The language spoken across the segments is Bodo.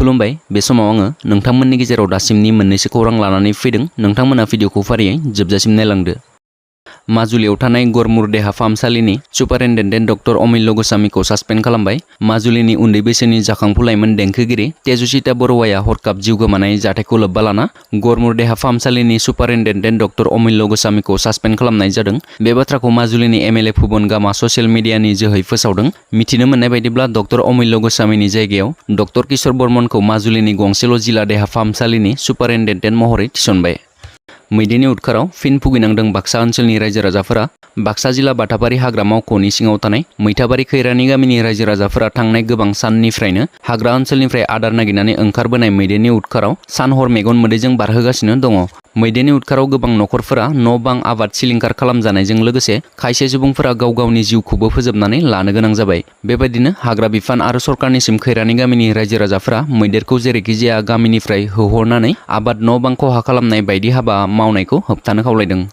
खुलुमबाय बे समाव आङो नोंथांमोननि गेजेराव दासिमनि मोननैसो खौरां लानानै फैदों। नोंथांमोना भिडिअखौ फारियै जोबजासिम नायलांदो। माजुलियाव थानाय गरमुर देहा फाहामसालिनि सुपारिनटेन्डेन्ट डक्टर अमिल्य गस्वामीखौ सासपेन्ड खालामबाय। माजुलिनि उन्दै बैसोनि जाखांफु लाइमोन देंखोगिरि तेजस्विता बरुवाया हरखाब जिउ गोमानाय जाथायखौ लोब्बा लाना गरमुर देहा फाहामसालिनि सुपारिनटेन्डेन्ट डक्टर अमिल्य गस्वामीखौ सासपेन्ड खालामनाय जादों। बे बाथ्राखौ माजुलिनि एमएलए भुबन गामा ससियेल मिडियानि जोहै फोसावदों। मिथिनो मोननाय बायदिब्ला डक्टर अमिल्य गस्वामीनि जायगायाव डक्टर किशोर बर्मनखौ माजुलिनि गंसेल' जिल्ला देहा फाहामसालिनि सुपारिनटेन्डेन्ट महरै थिसनबाय। मैदेरनि उदखाराव फिन भुगिनांदों बाक्सा ओनसोलनि रायजो राजाफोरा। बाक्सा जिल्ला बाटाबारि हाग्रा मावख'नि सिङाव थानाय मैथाबारि खैरानि गामिनि रायजो राजाफोरा थांनाय गोबां साननिफ्रायनो हाग्रा ओनसोलनिफ्राय आदार नागिरनानै ओंखारबोनाय मैदेरनि उदखाराव सान हर मेगन मोदैजों बारहोगासिनो दङ। मैदेरनि उदखाराव गोबां नखरफोरा न' बां आबाद सिलिंखार खालामजानायजों लोगोसे खायसे सुबुंफोरा गाव गावनि जिउखौबो फोजोबनानै लानो गोनां जाबाय। बेबायदिनो हाग्रा बिफान आरो सरकारनिसिम खैरानि गामिनि रायजो राजाफोरा मैदेरखौ जेरैखिजाया गामिनिफ्राय होहरनानै आबाद न' बां खहा खालामनाय बायदि हाबा मावनायखौ होबथानो खावलायदों।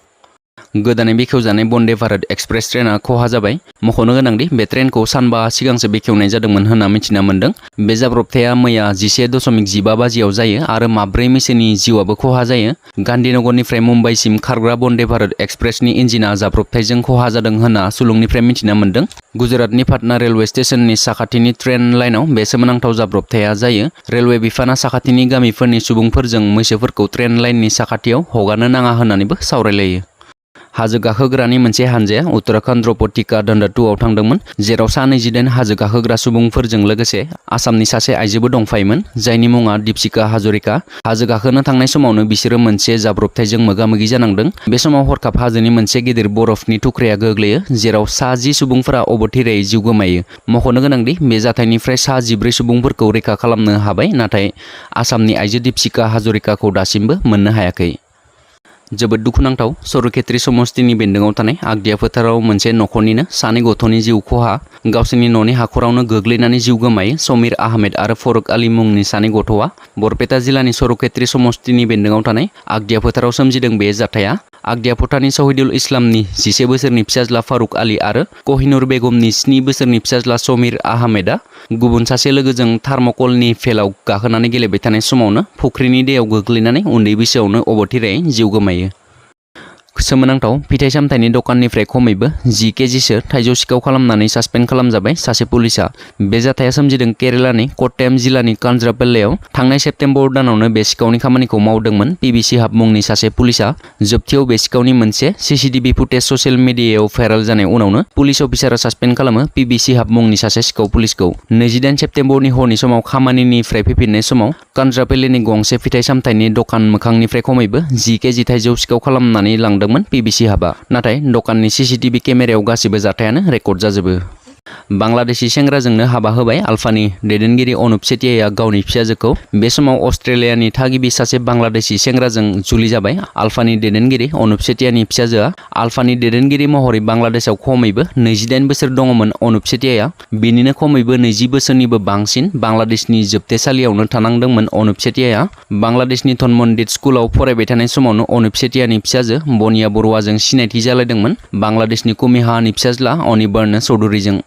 गोदानै बेखेवजानाय बन्दे भारत एक्सप्रेस ट्रेनआ खहा जाबाय। मख'नो गोनांदि बे ट्रेनखौ सानबा सिगांसो बेखेवनाय जादोंमोन होनना मिथिना मोन्दों। बे जाब्रबथाया मैया 11.15 बाजियाव जायो आरो माब्रै मैसोनि जिउआबो खहा जायो। गान्धीनगरनिफ्राय मुम्बाइसिम खारग्रा बन्दे भारत एक्सप्रेसनि इन्जिना जाब्रबथायजों खहा जादों होनना सुलुंनिफ्राय मिथिना मोन्दों। गुजरातनि पाटना रेलवे स्टेशननि साखाथिनि ट्रेन लाइनाव बे सोमोनांथाव जाब्रबथाया जायो। रेलवे बिफाना साखाथिनि गामिफोरनि सुबुंफोरजों मैसोफोरखौ ट्रेन लाइननि साखाथियाव हगारनो नाङा होननानैबो सावरायलायो। हाजो गाखोग्रानि मोनसे हानजाया उत्तराखन्ड द्रौपदीका दन्दा 2आव थांदोंमोन, जेराव सा 29 हाजो गाखोग्रा सुबुंफोरजों लोगोसे आसामनि सासे आइजोबो दंफायोमोन, जायनि मुङा दीपशिखा हाजरिका। हाजो गाखोनो थांनाय समावनो बिसोरो मोनसे जाब्रबथायजों मोगा-मोगि जानांदों। बे समाव हरखाब हाजोनि मोनसे गिदिर बरफनि थुख्राया गोग्लैयो, जेराव सा 10 सुबुंफोरा अबथिरायै जिउ गोमायो। मख'नो गोनांदि बे जाथायनिफ्राय सा 14 सुबुंफोरखौ रैखा खालामनो हाबाय, नाथाय आसामनि आइजो दीपशिखा हाजरिकाखौ दासिमबो मोननो हायाखै। जोबोद दुखुनांथाव। सरुखेत्री समस्तिनि बेन्दोङाव थानाय आगदिया फोथाराव मोनसे नखरनिनो सानै गथ'नि जिउ खहा। गावसोरनि न'नि हाखरावनो गोग्लैनानै जिउ गोमायो समीर आहमेद आरो फरुक आली मुंनि सानै गथ'आ। बरपेटा जिल्लानि सरुखेत्री समस्तिनि बेन्दोङाव थानाय आगदिया फोथाराव सोमजिदों बे जाथाया। आगदिया फोथारनि शहीदुल इस्लामनि 11 बोसोरनि फिसाज्ला फारुक आली आरो कहिनुर बेगमनि 7 बोसोरनि फिसाज्ला समीर आहमेदआ गुबुन सासे लोगोजों थार्मकलनि भेलाव गाखोनानै गेलेबाय थानाय समावनो फुख्रिनि दैयाव गोग्लैनानै उन्दै बैसोआवनो अबथिरायै जिउ गोमायो। सोमोनांथाव। फिथाइ सामथाइनि दखाननिफ्राय खमैबो 10 केजिसो थाइजौ सिखाव खालामनानै सासपेन्ड खालामजाबाय सासे पुलिसआ। बे जाथाया सोमजिदों केरेलानि कट्टायम जिल्लानि कांज्रापल्लेयाव। थांनाय सेप्तेम्बर दानावनो बे सिखावनि खामानिखौ मावदोंमोन पिबिसि हाब मुंनि सासे पुलिसआ। जोबथियाव बे सिखावनि मोनसे सीसीटीवी फुटेज ससियेल मिडियायाव भाइरेल जानाय उनावनो पुलिस अफिसारा सासपेन्ड खालामो पिबिसि हाब मुंनि सासे सिखाव पुलिसखौ। 28 सेप्तेम्बरनि हरनि समाव खामानिनिफ्राय फैफिननाय समाव कांज्रापल्लेनि गंसे फिथाइ सामथाइनि दखान मोखांनिफ्राय खमैबो 10 केजि थाइजौ सिखाव खालामनानै लांदोंमोन पिबिसि हाबा। नाथाय दखाननि सीसीटीवी केमेरायाव गासिबो जाथायानो रेकर्ड जाजोबो। बांलादेशी सेंग्राजोंनो हाबा होबाय आल्फानि दैदेनगिरि अनुप चेटियाया गावनि फिसाजोखौ। बे समाव अस्ट्रेलियानि थागिबि सासे बांलादेशी सेंग्राजों जुलि जाबाय। आल्फानि दैदेनगिरि अनुप चेटियानि फिसाजोआ आल्फानि दैदेनगिरि महरै बांलादेशआव खमैबो 28 बोसोर दङमोन अनुप चेटियाया। बिनिनो खमैबो 20 बोसोरनिबो बांसिन बांलादेशनि जोबथेसालियावनो थानांदोंमोन अनुप चेटियाया। बांलादेशनि धनमन्दिर स्कुलाव फरायबाय थानाय समावनो अनुप चेटियानि फिसाजो बनिया बरुवाजों सिनायथि जालायदोंमोन, बांलादेशनि कुमिहानि फिसाज्ला अनिबर्न चौधुरीजों।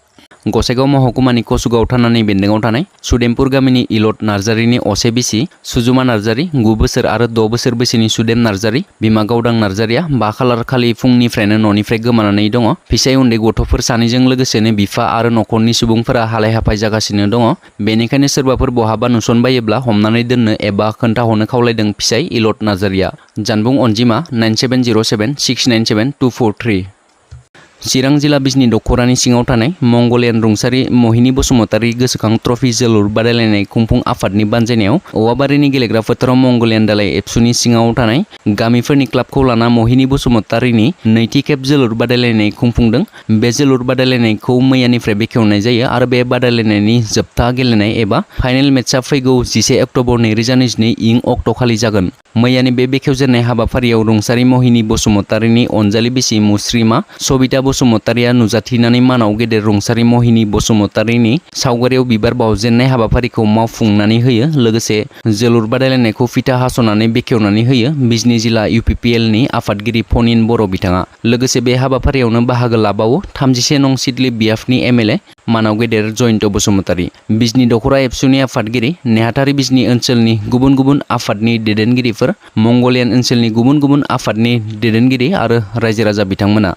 गसाइगाव महकुमानि कसुगाव थानानि बेन्दोङाव थानाय सुदेमपुर गामिनि इलत नार्जारिनि असे बिसि सुजुमा नार्जारि 9 बोसोर आरो 6 बोसोर बैसोनि सुदेम नार्जारि बिमा गावदां नार्जारिया 5 खालार खालि फुंनिफ्रायनो न'निफ्राय गोमानानै दङ। फिसाय उन्दै गथ'फोर सानैजों लोगोसेनो बिफा आरो नखरनि सुबुंफोरा हालाय हाफाय जागासिनो दङ। बेनिखायनो सोरबाफोर बहाबा नुसनबायोब्ला हमनानै दोननो एबा खोन्थाहरनो खावलायदों फिसाय इलत नार्जारिया। जानबुं अनजिमा 9707 697 243। चिरां जिल्ला बिजनी दख'रानि सिङाव थानाय मंगलियान रुंसारि महिनी बसुमतारी गोसोखां ट्रफी जोलुर बादायलायनाय खुंफुं आफादनि बानजायनायाव औवाबारिनि गेलेग्रा फोथाराव मंगलियान दालाइ एबसुनि सिङाव थानाय गामिफोरनि क्लाबखौ लाना महिनी बसुमतारीनि नैथि खेब जोलुर बादायलायनाय खुंफुंदों। बे जोलुर बादायलायनायखौ मैयानिफ्राय बेखेवनाय जायो आरो बे बादायलायनायनि जोबथा गेलेनाय एबा फाइनेल मेचआ फैगौ 11 अक्ट'बर 2022 इं अक्ट'खालि जागोन। मैयानि बे बेखेवजेननाय हाबाफारियाव रुंसारि महिनी बसुमतारीनि अनजालि बिसि मुस्रिमा सबिता बसुमतारीया नुजाथिनानै मानाव गेदेर रुंसारि महिनी बसुमतारीनि सावगारियाव बिबार बावजेननाय हाबाफारिखौ मावफुंनानै होयो। लोगोसे जोलुर बादायलायनायखौ फिथा हास'नानै बेखेवनानै होयो बिजनी जिल्ला UPPLनि आफादगिरि फनिन बर' बिथाङा। लोगोसे बे हाबाफारियावनो बाहागो लाबावो 31 नं सिडली बियाफनि MLA मानाव गेदेर जयन्त बसुमतारी, बिजनी दख'रा एबसुनि आफादगिरि, नेहाथारि बिजनी ओनसोलनि गुबुन गुबुन आफादनि दैदेनगिरिफोर, मंगलियान ओनसोलनि गुबुन गुबुन आफादनि दैदेनगिरि आरो रायजो राजा बिथांमोना